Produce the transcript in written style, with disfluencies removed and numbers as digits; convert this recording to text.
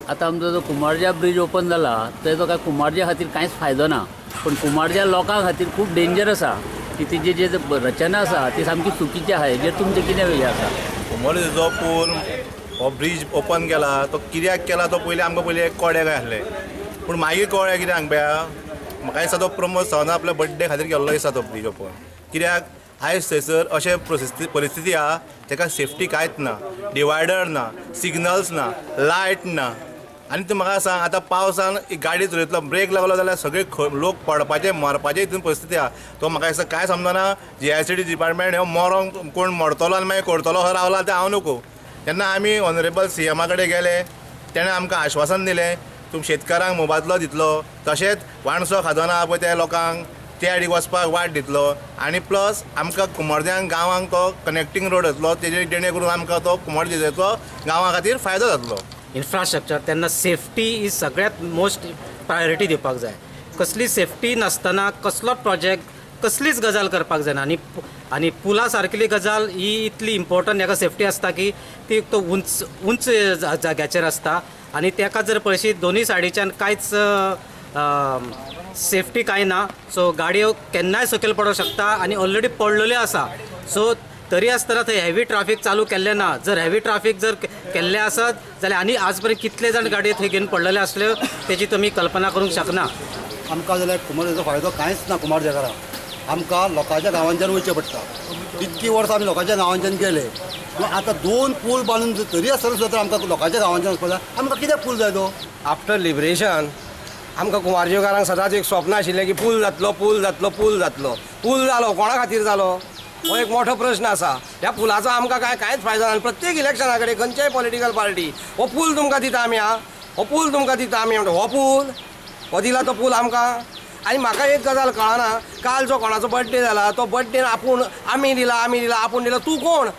आतां आमचो जो कुमारजा ब्रीज ओपन जाला तेजो काय कुमारजा खातीर कांयच फायदो ना, पूण कुमारजा लोकां खातीर खूब डेंजर आसा की तेजी जी रचना आसा ती सामकी चुकीची आसा. हेजेर तुमचें कितें हें आसा? कुमारजेचो पूल हो ब्रीज ओपन केला तो कित्याक केला तो पयलीं आमकां पयलीं एक कळ्ळें काय आसलें, पूण मागीर कळ्ळें कितें सांग पळया, म्हाका दिसता तो प्रमोद सावंत आपल्या बड्डे खातीर केल्लो दिसता तो ब्रीज ओपन. कित्याक आयज थंयसर अशें परिस्थिती आहा तेका सेफ्टी कांयच ना, डिवायडर ना, सिग्नल्स ना, लायट ना. आनी तूं म्हाका सांग आतां पावसान एक गाडी चलयतलो ब्रेक लागलो जाल्यार सगळे लोक पडपाचे मरपाचे हितून परिस्थिती आहा. तो म्हाका दिसता कांय समजना, GICD department हो मरोंक कोण मरतलो आनी मागीर करतलो हो रावला तें हांव नको. तेन्ना आमी ऑनरेबल CMA कडेन गेले, तेणें आमकां आश्वासन दिलें तुम शेतकारांक मोबादलो दितलो, तशेंच वाणसो खाजन आहा पळय त्या लोकांक त्या सायडीक वचपाक वाट दितलो, आनी प्लस आमकां कुमारज्यांक गांवांक तो कनेक्टींग रोड येतलो तेजे जेणे करून आमकां तो कुमारजेचो गांवा खातीर फायदो जातलो. इन्फ्रास्ट्रक्चर तेन्ना सेफ्टी ही सगळ्यांत मोस्ट प्रायोरिटी दिवपाक जाय. कसली सेफ्टी नासतना कसलोच प्रोजेक्ट कसलीच गजाल करपाक जायना. आनी पुला सारकेली गजाल ही इतली इम्पोर्टंट हेका सेफ्टी आसता की ती तो उंच उंच जाग्याचेर आसता आनी तेका जर पळयशी दोनूय सायडीच्यान कांयच सेफ्टी कांय ना. सो गाडयो केन्नाय सकयल पडोंक शकता आनी ऑलरेडी पडलेल्यो आसा. सो तरी आसतना थंय हेवी ट्राफीक चालू केल्लें ना. जर हेवी ट्राफीक जर केल्लें आसत जाल्यार आनी आज पर्यंत कितले जाण गाडयो थंय घेवन पडलेले आसल्यो तेजी तुमी कल्पना करूंक शकना. आमकां जाल्यार कुमारजेचो फायदो कांयच ना. कुमारजेकारांक आमकां लोकांच्या गांवांच्यान वयचें पडटा. इतकी वर्सां आमी लोकांच्या गांवांच्यान गेले, पूण आतां दोन पूल बांदून तरी आसतना सुद्दां आमकां लोकांच्या गांवांच्यान वचपाक जाय. आमकां कित्याक पूल जाय तो? आफ्टर लिबरेशन आमकां कुमारजुंवेकारांक सदांच एक स्वप्न आशिल्लें की पूल जातलो, पूल जातलो, पूल जातलो. पूल जालो, कोणा खातीर जालो हो एक मोठो प्रश्न आसा. ह्या पुलाचो आमकां कांय कांयच फायदो ना. प्रत्येक इलेक्शना कडेन खंयच्याय पॉलिटिकल पार्टी हो पूल तुमकां दिता आमी, आं हो पूल तुमकां दिता आमी म्हणटा. हो पूल हो दिला तो पूल आमकां. आनी म्हाका एक गजाल कळना, काल जो कोणाचो बड्डे जाला तो बड्डे आपूण आमी दिला, आमी दिला, आपूण दिला, तूं कोण?